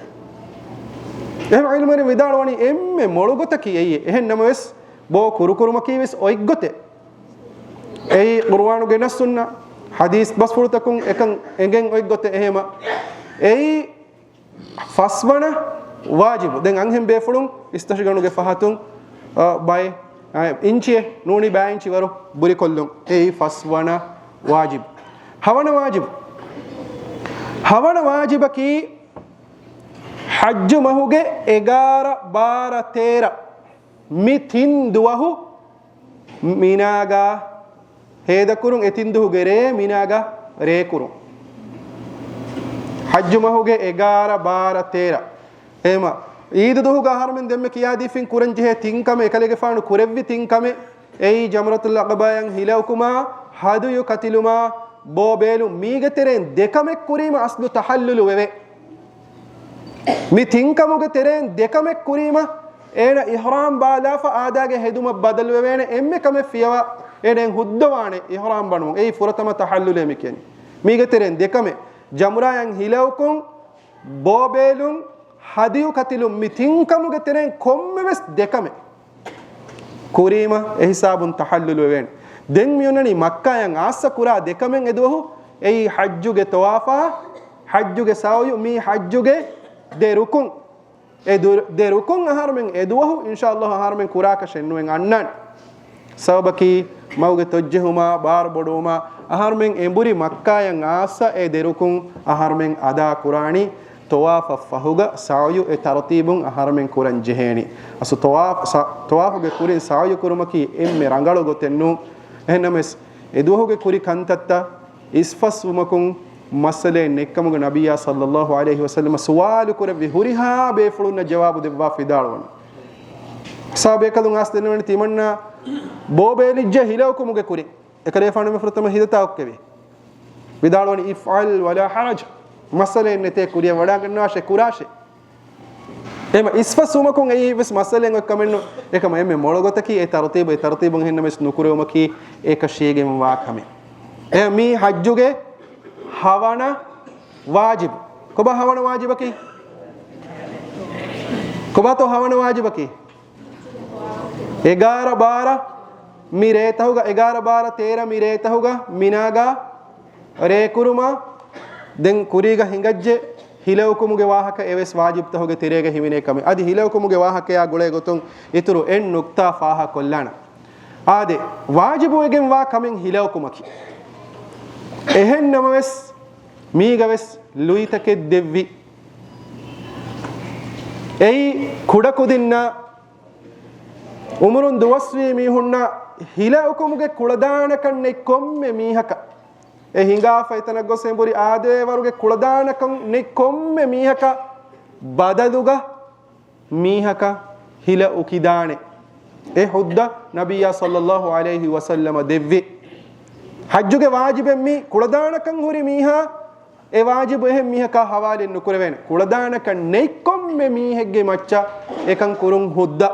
އެހެން ޢިލްމުވެރިން ވިދާޅުވަނީ އެންމެ މޮޅު ގޮތަކީ އެއީ. އެހެން ނަމަވެސް، ބޯ ކުރުކުރުމަކީ ވެސް އޮތް ގޮތެއް. އެއީ ޤުރުއާނުގެ ނައްސުންނާ ޙަދީޘް ބަސްފުޅުތަކުން އެކަން އެނގެން އޮތް ގޮތެއް. އެހެމަ އެއީ ފަސްވަނަ ވާޖިބު. ދެން އަންހެން ބޭފުޅުން އިސްތަށިގަނޑުގެ ފަހަތުން، އަ، ބައެއް، އަ، އިންޗިއެއް ނޫނީ ބައި އިންޗި ވަރު ބުރިކޮށްލުން. އެއީ ފަސްވަނަ ވާޖިބު. ހަވަނަ ވާޖިބު. ހަވަނަ ވާޖިބަކީ ޙައްޖު މަހުގެ އެގާރަ، ބާރަ، ތޭރަ މި ތިން ދުވަހު މިނާގަ ހޭދަކުރުން، އެ ތިން ދުހުގެ ރޭ މިނާގަ ރޭކުރުން. ޙައްޖު މަހުގެ އެގާރަ، ބާރަ، ތޭރަ. އެހެމަ ޢީދު ދުހުގަ އަހަރުމެން ދެންމެ ކިޔާދީފިން ކުރަން ޖެހޭ ތިން ކަމެއް، އެކަލޭގެފާނު ކުރެއްވި ތިން ކަމެއް، އެއީ ޖަމްރަތުލް ޢަޤަބާއަށް ހިލައުކުމާ، ހަދުޔު ކަތިލުމާ، ބޯ ބޭލުން. މީގެ ތެރެއިން ދެކަމެއް ކުރީމަ އަސްލު ތަޙައްލުލު ވެވޭ. މި ތިން ކަމުގެ ތެރެއިން ދެކަމެއް ކުރީމަ، އޭނަ އިޙްރާމް ބާލާފަ އާދާގެ ހެދުމަށް ބަދަލުވެވޭނެ. އެންމެ ކަމެއް ފިޔަވާ، އޭނަ ހުއްދަވާނެ އިޙްރާމް ބަނުމުން. އެއީ ފުރަތަމަ ތަޙައްލުލޭ މި ކިޔަނީ. މީގެ ތެރެއިން ދެކަމެއް، ޖަމްރާއަށް ހިލައުކުން، ބޯ ބޭލުން، ހަދިޔު ކަތިލުން، މި ތިން ކަމުގެ ތެރެއިން ކޮންމެވެސް ދެކަމެއް ކުރީމަ އެހިސާބުން ތަޙައްލުލު ވެވޭނެ. ދެން މިއޮންނަނީ މައްކާއަށް އާއްސަ ކުރާ ދެކަމެއް އެދުވަހު، އެއީ ޙައްޖުގެ ޠަވާފާ، ޙައްޖުގެ ސަޢުޔު، މީ ޙައްޖުގެ ދެ ރުކުން. އެ ދު-، ދެ ރުކުން އަހަރުމެން އެދުވަހު އިންޝާﷲ އަހަރުމެން ކުރާކަށެއް ނުވެން އަންނާނެ. ސަބަބަކީ މަގުގެ ތޮއްޖެހުމާ، ބާރު ބޮޑުވުމާ، އަހަރުމެން އެނބުރި މައްކާއަށް އާއްސަ އެ ދެ ރުކުން އަހަރުމެން އަދާ ކުރާނީ، ޠަވާފަށް ފަހުގަ ސަޢުޔު އެ ތަރުތީބުން އަހަރުމެން ކުރަން ޖެހޭނީ. އަސްލު ޠަވާފް، ސަ-، ޠަވާފުގެ ކުރިން ސަޢުޔު ކުރުމަކީ އެންމެ ރަނގަޅު ގޮތެއް ނޫން. އެހެންނަމަވެސް، އެ ދުވަހުގެ ކުރި ކަންތައްތައް އިސްފަސްވުމަކުން މައްސަލައެއް ނެތްކަމުގެ ނަބިއްޔާ ޞައްލައްލާހު ޢަލައިހި ވަސައްލަމަ ސުވާލު ކުރެއްވި ހުރިހާ ބޭފުޅުންނަށް ޖަވާބު ދެއްވާ ވިދާޅުވަނީ. ޞަޙާބީ ބޭކަލުން އައިސް ދެންނެވެނީ ތިމަންނަ ބޯ ބޭލިއްޖެ ހިލަ އުކުމުގެ ކުރިން. އެކަލޭފާނު ފުރަތަމަ ހިތަށް އޮއްކެވި. ވިދާޅުވަނީ އިފްޢަލް ވަލާ ޙަރަޖް. މައްސަލައެއް ނެތޭ، ކުރިއަށް ވަޑާގަންނާށޭ، ކުރާށޭ. އެހެން އިސްފަސްވުމަކުން އެއީ ވެސް މައްސަލައެއް އޮތް ކަމެއް ނޫން. އެކަމަ އެންމެ މޮޅު ގޮތަކީ އެ ތަރުތީބު، އެ ތަރުތީބުން އެހެންނަމަވެސް ނުކުރެވުމަކީ އެކަށީގެންވާ ކަމެއް. އެ މީ ޙައްޖުގެ ހަވަނަ ވާޖިބު. ކޮބާ ހަވަނަ ވާޖިބަކީ؟ ކޮބާތޯ ހަވަނަ ވާޖިބަކީ؟ އެގާރަ ބާރަ މި ރޭތަހުގަ، އެގާރަ ބާރަ ތޭރަ މި ރޭތަހުގަ މިނާގަ ރޭކުރުމަށް ދެން ކުރީގަ ހިނގައްޖެ ހިލައުކުމުގެ ވާހަކަ އެވެސް ވާޖިބުތަހުގެ ތެރޭގަ ހިމެނޭ ކަމެއް. އަދި ހިލައުކުމުގެ ވާހަކަޔާ ގުޅޭ ގޮތުން އިތުރު އެއް ނުކްތާ ފާހަގަކޮށްލާނަން. އާދެ، ވާޖިބުވެގެންވާ ކަމެއް ހިލައުކުމަކީ. އެހެން ނަމަވެސް، މީގަވެސް ލުއިތަކެއް ދެއްވި. އެއީ ކުޑަކުދިންނަށް އުމުރުން ދުވަސްވީ މީހުންނަށް ހިލައުކުމުގެ ކުޅަދާނަކަން ނެތް ކޮންމެ މީހަކަށް، އެ ހިނގާފަ އެތަނަށް ގޮސް އެނބުރި އާދޭވަރުގެ ކުޅަދާނަކަން ނެތް ކޮންމެ މީހަކަށް ބަދަލުގަ މީހަކަށް ހިލަ އުކިދާނެ. އެ ހުއްދަ ނަބިއްޔާ ޞައްލައްލާހު ޢަލައިހި ވަސައްލަމަ ދެއްވި. ޙައްޖުގެ ވާޖިބެއް މީ، ކުޅަދާނަކަން ހުރި މީހާ އެ ވާޖިބު އެހެން މީހަކާ ހަވާލެއް ނުކުރެވޭނެ. ކުޅަދާނަކަން ނެތް ކޮންމެ މީހެއްގެ މައްޗަށް އެކަން ކުރުން ހުއްދަ.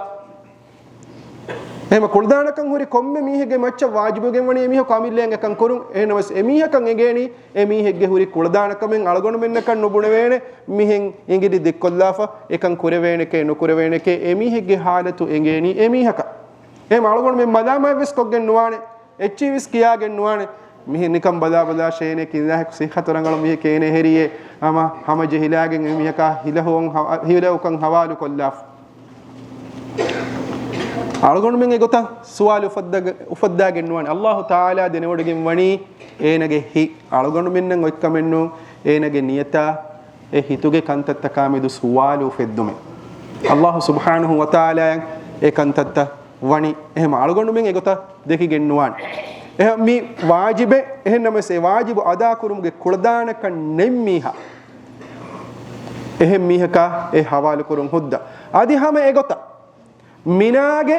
އެހެން ކުޅަދާނަކަން ހުރި ކޮންމެ މީހެއްގެ މައްޗަށް ވާޖިބުވެގެން ވަނީ އެމީހަކު އަމިއްލައަށް އެކަން ކުރުން. އެހެންނަމަވެސް އެމީހަކަށް އެނގޭނީ އެމީހެއްގެ ހުރި ކުޅަދާނަކަމެއް އަޅުގަނޑުމެންނަކަށް ނުބުނެވޭނެ، މިހެން އިނގިލި ދެއްކޮށްލާފަ އެކަން ކުރެވޭނެކޭ ނުކުރެވޭނެކޭ އެމީހެއްގެ ޙާލަތު އެނގޭނީ އެމީހަކަށް. އެހެން އަޅުގަނޑުމެން މަލާމާތްވެސް ކޮށްގެން ނުވާނެ، އެއްޗެއްވެސް ކިޔާގެން ނުވާނެ. މިހެން ނިކަން ބަލާބަލާށޭނެ ކިހާ ސިއްހަތު ރަނގަޅު މީހެކޭ އޭނަ ހެރީއޭ ހަމަ ހަމަޖެހިލާގެން އެމީހަކާ ހިލައުކަން ހަ-، ހިލައުކަން ހަވާލުކޮށްލާފަ. އަޅުގަނޑުމެން އެގޮތަށް ސުވާލު އުފައްދަގ-، އުފައްދާގެން ނުވާނެ. އައްލާހު ތަޢާލާ ދެނެވޮޑިގެން ވަނީ އޭނަގެ ހިތް. އަޅުގަނޑުމެންނަށް އޮތްކަމެއް ނޫން އޭނަގެ ނިޔަތާ އެ ހިތުގެ ކަންތައްތަކާމެދު ސުވާލު އުފެއްދުމެއް. އައްލާހު ސުބްޙާނަހު ވަތަޢާލާއަށް އެ ކަންތައްތައް ވަނީ. އެހެން އަޅުގަނޑުމެން އެގޮތަށް ދެކިގެން ނުވާނެ. އެހެން މި ވާޖިބެއް، އެހެންނަމަވެސް އެ ވާޖިބު އަދާކުރުމުގެ ކުޅަދާނަކަން ނެތް މީހާ، އެހެން މީހަކާ އެ ހަވާލުކުރުން ހުއްދަ. އަދި ހަމަ އެގޮތަށް މިނާގެ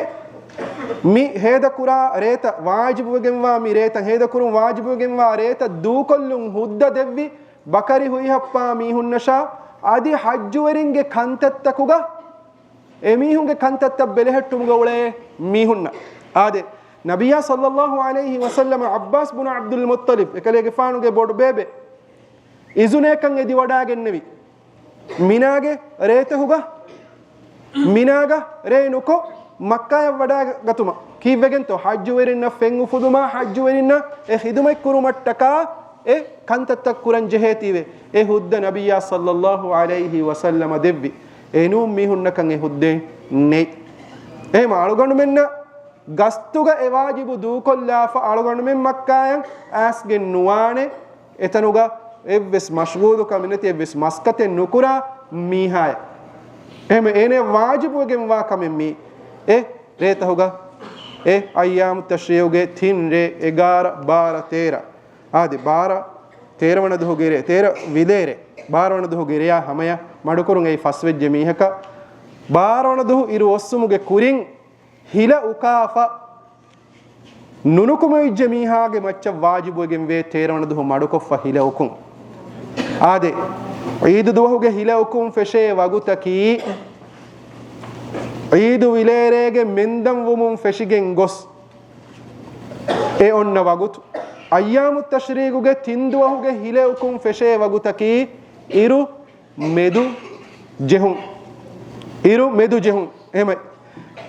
މި ހޭދަކުރާ ރޭތައް، ވާޖިބުވެގެންވާ މި ރޭތައް، ހޭދަކުރުން ވާޖިބުވެގެންވާ ރޭތައް ދޫކޮށްލުން ހުއްދަ ދެއްވި ބަކަރި ހުއިހައްޕާ މީހުންނަށާ އަދި ޙައްޖުވެރިންގެ ކަންތައްތަކުގަ އެމީހުންގެ ކަންތައްތައް ބެލެހެއްޓުމުގަ އުޅޭ މީހުންނަށް. އާދެ، ނަބިއްޔާ ޞައްލައްލާހު ޢަލައިހި ވަސައްލަމަ ޢައްބާސް ބުނު ޢަބްދުލް މުއްޠަލިބް، އެކަލޭގެފާނުގެ ބޮޑު ބޭބެ، އިޒުނައަކަށް އެދިވަޑާގެންނެވި. މިނާގެ ރޭތަހުގަ، މިނާގަ ރޭ ނުކޮށް، މައްކާޔަށް ވަޑާގަތުމަށް. ކީއްވެގެންތޯ؟ ޙައްޖުވެރިންނަށް ފެން އުފުލުމާ، ޙައްޖުވެރިންނަށް އެ ޚިދުމަތް ކުރުމަށްޓަކާ އެ ކަންތައްތައް ކުރަން ޖެހޭތީވެ. އެ ހުއްދަ ނަބިއްޔާ ޞައްލައްލާހު ޢަލައިހި ވަސައްލަމަ ދެއްވި. އެނޫން މީހުންނަކަށް އެ ހުއްދައެއް ނެތް. އެހެން އަޅުގަނޑުމެންނަށް ގަސްތުގަ އެ ވާޖިބު ދޫކޮށްލާފަ އަޅުގަނޑުމެން މައްކާޔަށް އައިސްގެން ނުވާނެ. އެތަނުގަ އެއްވެސް މަޝްޣޫލުކަމެއް ނެތި، އެއްވެސް މަސައްކަތެއް ނުކުރާ މީހާއެއް. އެހެން އޭނައަށް ވާޖިބުވެގެންވާ ކަމެއް މީ. އެ ރޭތަހުގަ އެ އައްޔާމު ތަޝްރީޢުގެ ތިން ރޭ، އެގާރަ، ބާރަ، ތޭރަ. އާދެ، ބާރަ، ތޭރަވަނަ ދުހުގެ ރޭ، ތޭރަ ވިލޭރޭ، ބާރަވަނަ ދުހުގެ ރެޔާ ހަމަޔަށް މަޑުކުރުން އެއީ ފަސްވެއްޖެ މީހަކަށް. ބާރަވަނަ ދުހު އިރު އޮއްސުމުގެ ކުރިން ހިލަ އުކާފަ ނުނުކުމެވިއްޖެ މީހާގެ މައްޗަށް ވާޖިބުވެގެންވޭ ތޭރަވަނަ ދުހު މަޑުކޮށްފަ ހިލަ އުކުން. އާދެ، ޢީދު ދުވަހުގެ ހިލަ އުކުން ފެށޭ ވަގުތަކީ، ޢީދު ވިލޭރޭގެ މެންދަން ވުމުން ފެށިގެން ގޮސް، އެ އޮންނަ ވަގުތު. އައްޔާމު ތަޝްރީޤުގެ ތިން ދުވަހުގެ ހިލަ އުކުން ފެށޭ ވަގުތަކީ، އިރު މެދު ޖެހުން. އިރު މެދު ޖެހުން. އެހެމަ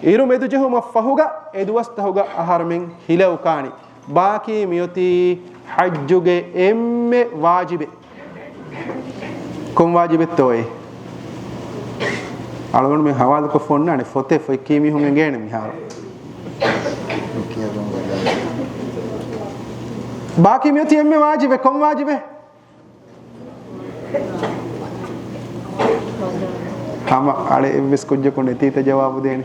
އިރު މެދު ޖެހުމަށް ފަހުގަ އެ ދުވަސްތަހުގަ އަހަރުމެން ހިލަ އުކާނީ. ބާކީ މިއޮތީ ޙައްޖުގެ އެންމެ ވާޖިބެއް. ކޮން ވާޖިބެއްތޯއޭ؟ އަޅުގަނޑުމެން ހަވާލުކޮށްފަ އޮންނާނެ ފޮތެއް، ފޮތްކީ މީހުން އެނގޭނެ މިހާރު. ބާކީ މިއޮތީ އެންމެ ވާޖިބެއް. ކޮން ވާޖިބެއް؟ ހަމަ އަޅެ އެއްވެސް ކުއްޖަކު ނެތީތަ ޖަވާބު ދޭނެ؟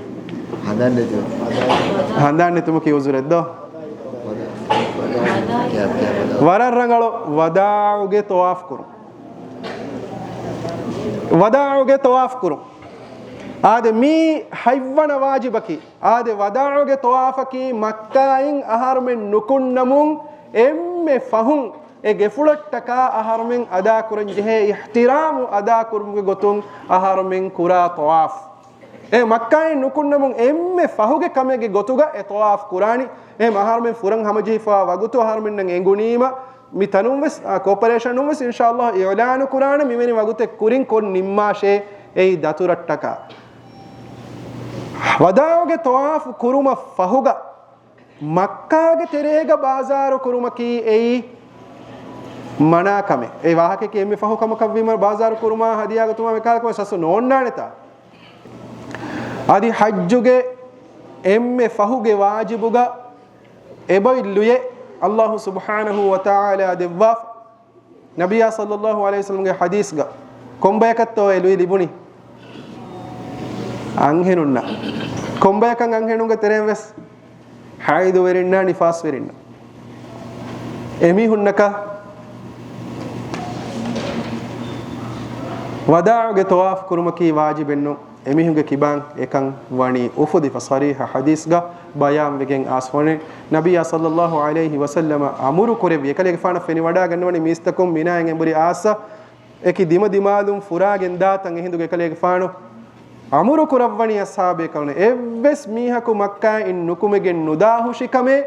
ހަނދާން ނެތުމަކީ އުޒުރެއް ދޯ؟ ވަރަށް ރަނގަޅު. ވަދާޢުގެ ޠަވާފު ކުރުން. ވަދާޢުގެ ޠަވާފު ކުރުން. އާދެ، މީ ހަތްވަނަ ވާޖިބަކީ. އާދެ، ވަދާޢުގެ ޠަވާފަކީ މައްކާއިން އަހަރުމެން ނުކުންނަމުން އެންމެ ފަހުން އެ ގެފުޅަށްޓަކާ އަހަރުމެން އަދާކުރަން ޖެހޭ އިޙްތިރާމު އަދާކުރުމުގެ ގޮތުން އަހަރުމެން ކުރާ ޠަވާފު. އެ މައްކާއިން ނުކުންނަމުން އެންމެ ފަހުގެ ކަމެއްގެ ގޮތުގަ އެ ޠަވާފު ކުރާނީ. އެ އަހަރުމެން ފުރަން ހަމަޖެހިފާ ވަގުތު އަހަރުމެންނަށް އެނގުނީމަ، މި ތަނުން ވެސް، އާ، ކޯޕަރޭޝަނުން ވެސް އިންޝާﷲ އިޢުލާނު ކުރާނެ މިވެނި ވަގުތެއް ކުރިން ކޮން ނިންމާށޭ އެއީ ދަތުރަށްޓަކާ. ވަދާޢުގެ ޠަވާފު ކުރުމަށް ފަހުގަ މައްކާގެ ތެރޭގަ ބާޒާރު ކުރުމަކީ އެއީ މަނާ ކަމެއް. އެ ވާހަކައަކީ އެންމެ ފަހު ކަމަކަށްވީމަ ބާޒާރު ކުރުމާ ހަދިޔާ ގަތުމާ މި ކާލަކަމެއް ސަސް ނޯންނާނެތާ. އަދި ޙައްޖުގެ އެންމެ ފަހުގެ ވާޖިބުގަ އެބޮތް ލުޔެއް ﷲ ސުބްޙާނަހޫ ވަތަޢާލާ ދެއްވާފަ. ނަބިއްޔާ ޞައްލައްލާހު ޢަލައިހި ވަސައްލަމްގެ ޙަދީޘްގަ ކޮންބަޔަކަށްތޯ އެ ލުއި ލިބުނީ؟ އަންހެނުންނަށް. ކޮންބަޔަކަށް އަންހެނުންގެ ތެރެއިން ވެސް؟ ޙައިޟުވެރިންނާ ނިފާސްވެރިންނަށް. އެމީހުންނަކަށް ވަދާޢުގެ ޠަވާފު ކުރުމަކީ ވާޖިބެއްނު. އެމީހުންގެ ކިބާން އެކަން ވަނީ އުފުދިފަ ޞަރީޙަ ޙަދީޘްގަ ބަޔާންވެގެން އާސްވަނީ. ނަބިއްޔާ ޞައްލައްލާހު ޢަލައިހި ވަސައްލަމަ އަމުރު ކުރެއްވި އެކަލޭގެފާނަށް ފެނިވަޑާގަންނަވަނީ މީސްތަކުން މިނާއިން އެނބުރި އާސަ އެކި ދިމަދިމާލުން ފުރާގެން ދާތަން. އެހިނދުގެ އެކަލޭގެފާނު އަމުރު ކުރައްވަނީ އަޞްޙާބޭކަލުން އެއްވެސް މީހަކު މައްކާއިން ނުކުމެގެން ނުދާހުށި ކަމެއް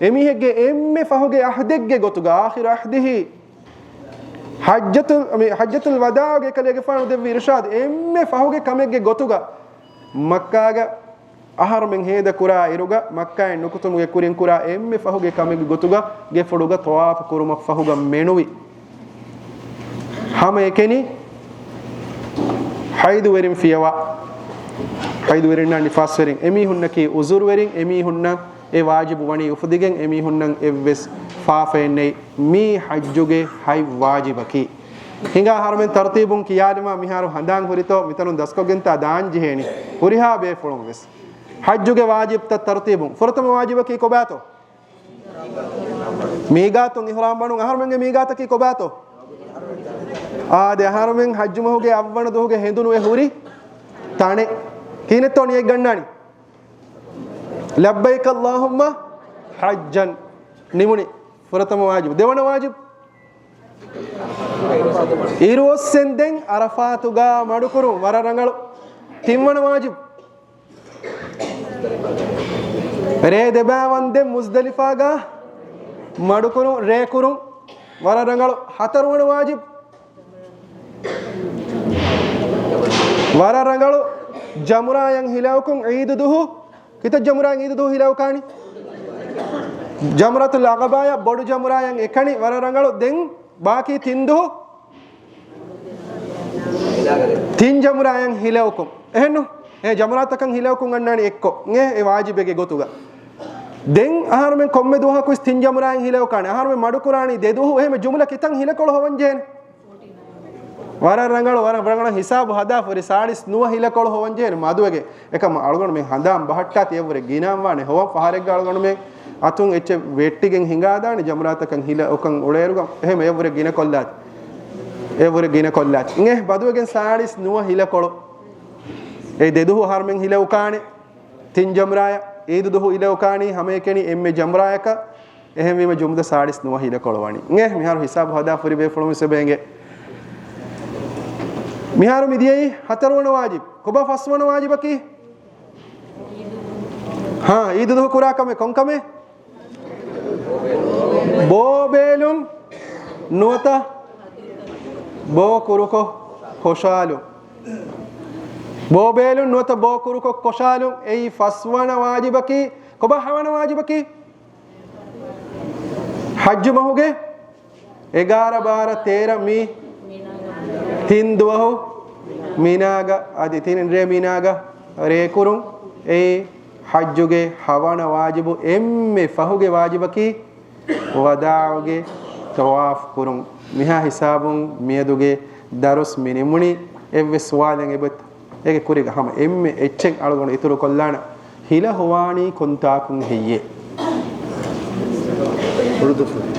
އެމީހެއްގެ އެންމެ ފަހުގެ އަހްދެއްގެ ގޮތުގަ، އާޚިރު އަހްދިހި، ޙައްޖަތުލް، މި ޙައްޖަތުލް ވަދާޢުގެ އެކަލޭގެފާނު ދެއްވި އިރުޝާދު، އެންމެ ފަހުގެ ކަމެއްގެ ގޮތުގަ މައްކާގަ އަހަރުމެން ހޭދަ ކުރާ އިރުގަ، މައްކާއިން ނުކުތުމުގެ ކުރިން ކުރާ އެންމެ ފަހުގެ ކަމެއްގެ ގޮތުގަ ގެފުޅުގަ ޠަވާފު ކުރުމަށް ފަހުގަ މެނުވި ހަމައެކަނި ޙައިޟުވެރިން ފިޔަވާ، ޙައިޟުވެރިންނާ ނިފާސްވެރިން، އެމީހުންނަކީ ޢުޛުރުވެރިން، އެމީހުންނަށް އެ ވާޖިބު ވަނީ އުފުދިގެން، އެމީހުންނަށް އެއްވެސް ފާފައެއް ނެތް. މީ ޙައްޖުގެ ހަތް ވާޖިބަކީ. ހިނގާ އަހަރުމެން ތަރުތީބުން ކިޔާލަމާ، މިހާރު ހަނދާން ހުރިތޯ، މިތަނުން ދަސްކޮށްގެންތާ ދާން ޖެހޭނީ. ހުރިހާ ބޭފުޅުން ވެސް ޙައްޖުގެ ވާޖިބްތައް ތަރުތީބުން. ފުރަތަމަ ވާޖިބަކީ ކޮބާތޯ؟ މީގާތުން އިޙްރާމް ބަނުން. އަހަރުމެންގެ މީގާތަކީ ކޮބާތޯ؟ އާދެ، އަހަރުމެން ޙައްޖު މަހުގެ އަށްވަނަ ދުހުގެ ހެނދުނު އެ ހުރި ތަނެއް. ކިހިނެއްތޯ ނިޔަތް ގަންނާނީ؟ ލައްބައިކަ ﷲ ޙައްޖަން. ނިމުނީ ފުރަތަމަ ވާޖިބު. ދެވަނަ ވާޖިބު އިރުއޮއްސެންދެން ޢަރަފާތުގަ މަޑުކުރުން، ވަރަށް ރަނގަޅު. ތިންވަނަ ވާޖިބު ރޭ ދެބައިވަންދެން މުޒްދަލިފާގަ މަޑުކުރުން، ރޭ ކުރުން، ވަރަށް ރަނގަޅު. ހަތަރުވަނަ ވާޖިބު ވަރަށް ރަނގަޅު، ޖަމްރާއަށް ހިލައުކުން. ޢީދު ދުހު، ކިތައް ޖަމްރާއަށް ޢީދު ދުހު ހިލައުކާނީ؟ ޖަމްރަތުލް ޢަޤަބާއަށް ބޮޑު ޖަމްރާއަށް އެކަނި، ވަރަށް ރަނގަޅު. ދެން ބާކީ ތިން ދުހު ތިން ޖަމްރާއަށް ހިލައުކުން. އެހެންނު؟ އެ ޖަމްރާތަކަށް ހިލައުކުން އަންނާނީ އެއްކޮށް. އެ، އެ ވާޖިބެއްގެ ގޮތުގަ. ދެން އަހަރުމެން ކޮންމެ ދުވަހަކުވެސް ތިން ޖަމްރާއިން ހިލައުކާނެ. އަހަރުމެން މަޑުކުރާނީ ދެ ދުވަހު. އެހެން ޖުމުލަ ކިތަން ހިލަކޮޅު ހޮވަން ޖެހޭނެ؟ ވަރަށް ރަނގަޅު، ވަރަށް ރަނގަޅަށް ހިސާބު ހަދާފަ ހުރި. ސާޅީސް ނުވަ ހިލަކޮޅު ހޮވަން ޖެހޭނެ މަދުވެގެން. އެކަމަ އަޅުގަނޑުމެން ހަނދާން ބަހައްޓާތި އެއަށްވުރެ ގިނައަށް ވާނެ. ހޮވަން ފަހަރެއްގަ އަޅުގަނޑުމެން އަތުން އެއްޗެއް ވެއްޓިގެން ހިނގާދާނެ، ޖަމްރާތަކަށް ހިލަ އުކަން އުޅޭއިރުގަ އެހެން އެއަށްވުރެ ގިނަކޮށްލާތި. އެއަށްވުރެ ގިނަކޮށްލާތި. އިނގޭ ބަދުވެގެން ސާޅީސް ނުވަ ހިލަކޮޅު. އެ ދެ ދުހު އަހަރުމެން ހިލަ އުކާނެ. ތިން ޖަމްރާއަށް ޢީދު ދުހު ހިލަ އުކާނީ ހަމައެކަނި އެންމެ ޖަމްރާއަކަށް. އެހެންވީމަ ޖުމްލަ ސާޅީސް ނުވަ ހިލަކޮޅު ވަނީ. އިނގޭ މިހާރު ހިސާބު ހަދާ ފުރި ބޭފުޅުން ވެސް އެބަ އެނގޭ. މިހާރު މިދިޔައީ ހަތަރުވަނަ ވާޖިބު. ކޮބާ ފަސްވަނަ ވާޖިބަކީ؟ ހާ، ޢީދު ދުހު ކުރާ ކަމެއް ކޮން ކަމެއް؟ ބޯބޭލުން ނުވަތަ ބޯ ކުރުކޮށް ކޮށާލުން. ބޯބޭލުން ނުވަތަ ބޯ ކުރުކޮށް ކޮށާލުން. އެއީ ފަސްވަނަ ވާޖިބަކީ. ކޮބާ ހަވަނަ ވާޖިބަކީ؟ ޙައްޖު މަހުގެ އެގާރަ، ބާރަ، ތޭރަ މި ތިން ދުވަހު މިނާގަ، އަދި ތިން ރޭ މިނާގަ ރޭކުރުން. އެއީ ޙައްޖުގެ ހަވަނަ ވާޖިބު. އެންމެ ފަހުގެ ވާޖިބަކީ ވަދާޢުގެ ޠަވާފު ކުރުން. މިހާ ހިސާބުން މިއަދުގެ ދަރުސް މި ނިމުނީ. އެއްވެސް ސުވާލެއް އެބައޮތް؟ އޭގެ ކުރީގަ ހަމަ އެންމެ އެއްޗެއް އަޅުގަނޑު އިތުރު ކޮށްލާނަން. ހިލަ ހޮވާނީ ކޮންތާކުން ހެއްޔޭ؟ ކޮޅުދޮށްފުށިން.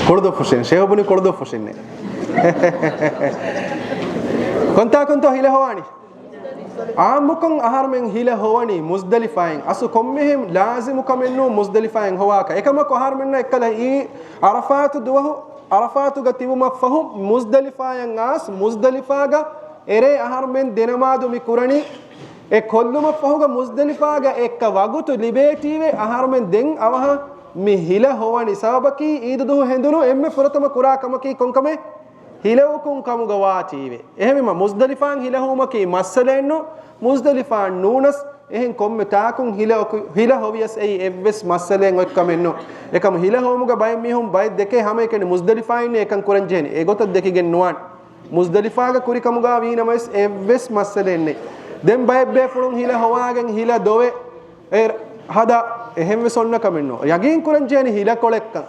ކޮޅުދޮށްފުށިން. ޝޭހު ބުނި ކޮޅުދޮށްފުށިންނޭ. ކޮންތާކުންތޯ ހިލަ ހޮވާނީ؟ އާއްމުކޮށް އަހަރުމެން ހިލަ ހޮވަނީ މުޒްދަލިފާއިން. އަސްލު ކޮންމެހެން ލާޒިމު ކަމެއް ނޫން މުޒްދަލިފާއިން ހޮވާކަށް. އެކަމަކު އަހަރުމެންނަށް އެއްކަލަ އީ އަރަފާތު ދުވަހު އަރަފާތުގަ ތިބުމަށްފަހު މުޒްދަލިފާޔަށް އާސް، މުޒްދަލިފާގަ އެރޭ އަހަރުމެން ދެނަމާދު މި ކުރަނީ. އެ ކޮށްލުމަށްފަހުގަ މުޒްދަލިފާގަ އެއްކަ ވަގުތު ލިބޭޓީވެ އަހަރުމެން ދެން އަވަހަށް މި ހިލަ ހޮވަނީ. ސަބަބަކީ އީދު ދުވަހު ހެނދުނު އެންމެ ފުރަތަމަ ކުރާ ކަމަކީ ކޮންކަމެއް؟ ހިލަ އުކުން ކަމުގަ ވާތީވެ. އެހެންވީމަ މުޒްދަލިފާން ހިލަ ހޮވުމަކީ މައްސަލައެއްނު، މުޒްދަލިފާން ނޫނަސް އެހެން ކޮންމެ ތާކުން ހިލަ އޮކު-، ހިލަ ހޮވިޔަސް އެއީ އެއްވެސް މައްސަލައެއް އޮތްކަމެއްނު. އެކަމު ހިލަ ހޮވުމުގަ ބައެއް މީހުން ބައެއް ދެކޭ ހަމައެކަނި މުޒްދަލިފާއިންނޭ އެކަން ކުރަންޖެހެނީ. އެގޮތަށް ދެކިގެން ނުވާނެ. މުޒްދަލިފާގަ ކުރިކަމުގަ ވީނަމަވެސް އެއްވެސް މައްސަލައެއް ނެތް. ދެން ބައެއް ބޭފުޅުން ހިލަ ހޮވާގެން ހިލަ ދޮވެ އެ ހަދާ އެހެންވެސް އޮންނަ ކަމެއްނު. ޔަގީން ކުރަން ޖެހެނީ ހިލަކޮޅެއްކަން.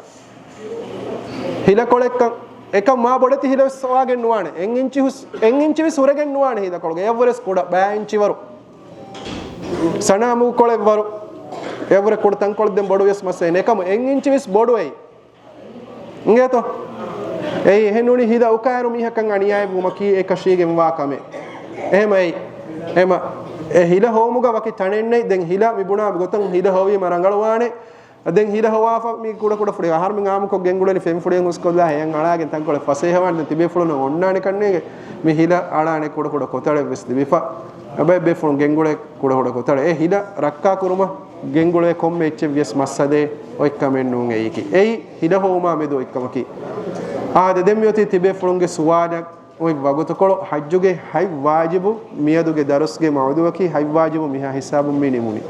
ހިލަކޮޅެއްކަން. އެކަން މާ ބޮޑެތި ހިލަވެސް ހޮވާގެން ނުވާނެ. އެއް އިންޗި ހުސް-، އެއް އިންޗިވެސް ހުރެގެން ނުވާނެ ހިލަކޮޅުގަ. އެއަށްވުރެސް ކުޑަ ބައި އިންޗިވަރު. ސަނާމު ކޮޅެއްވަރު. އެއަށްވުރެ ކުޑަ ތަންކޮޅެއް ދެން ބޮޑުވިޔަސް މައްސަލައެއް ނެތް. އެކަމު އެއް އިންޗިވެސް ބޮޑުވެއި. އިނގޭތޯ؟ އެއީ އެހެންނޫނީ ހިލަ އުކާއިރު މީހަކަށް އަނިޔާއެއްވުމަކީ އެ ކަށީގެންވާ ކަމެއް. އެހެމައި، އެމަ، އެ ހިލަ ހޮވުމުގަ ވަކި ތަނެއްނެތް. ދެން ހިލަ މި ބުނާ ގޮތަށް ހިލަ ހޮވީމަ ރަނގަޅުވާނެ. ދެން ހިލަ ހޮވާފަ މި ކުޑަކުޑަ ފުޅި އަހަރުމެން އާއްމުކޮށް ގެންގުޅެނީ ފެންފުޅިއެއް ހުސްކޮށްލާ ހެޔަން އަޅާގެން ތަންކޮޅެއް ފަސޭހަވާނެ. ދެން ތިބޭފުޅުން އޮންނާނެ ކަންނޭނގެ މި ހިލަ އަޅާނެ ކުޑަކުޑަ ކޮތަޅެއްވެސް ލިބިފަ. އެބައި ބޭފުޅުން ގެންގުޅޭ ކުޑަކުޑަ ކޮތަޅެއް. އެ ހިލަ ރައްކާ ކުރުމަށް ގެންގުޅޭ ކޮންމެ އެއްޗެއްވިޔަސް މައްސަލައެއް އޮތްކަމެއް ނޫން އެއީކީ. އެއީ ހިލަ ހޮވުމާ މެދު އޮތްކަމަކީ. އާދެ، ދެން މިއޮތީ ތިބޭފުޅުންގެ ސުވާލަށް އޮތް ވަގުތުކޮޅު. ޙައްޖުގެ ހަތް ވާޖިބު، މިއަދުގެ ދަރުސްގެ މައުޟޫޢަކީ ހަތް ވާޖިބު މިހާ ހިސާބުން މި ނިމުނީ.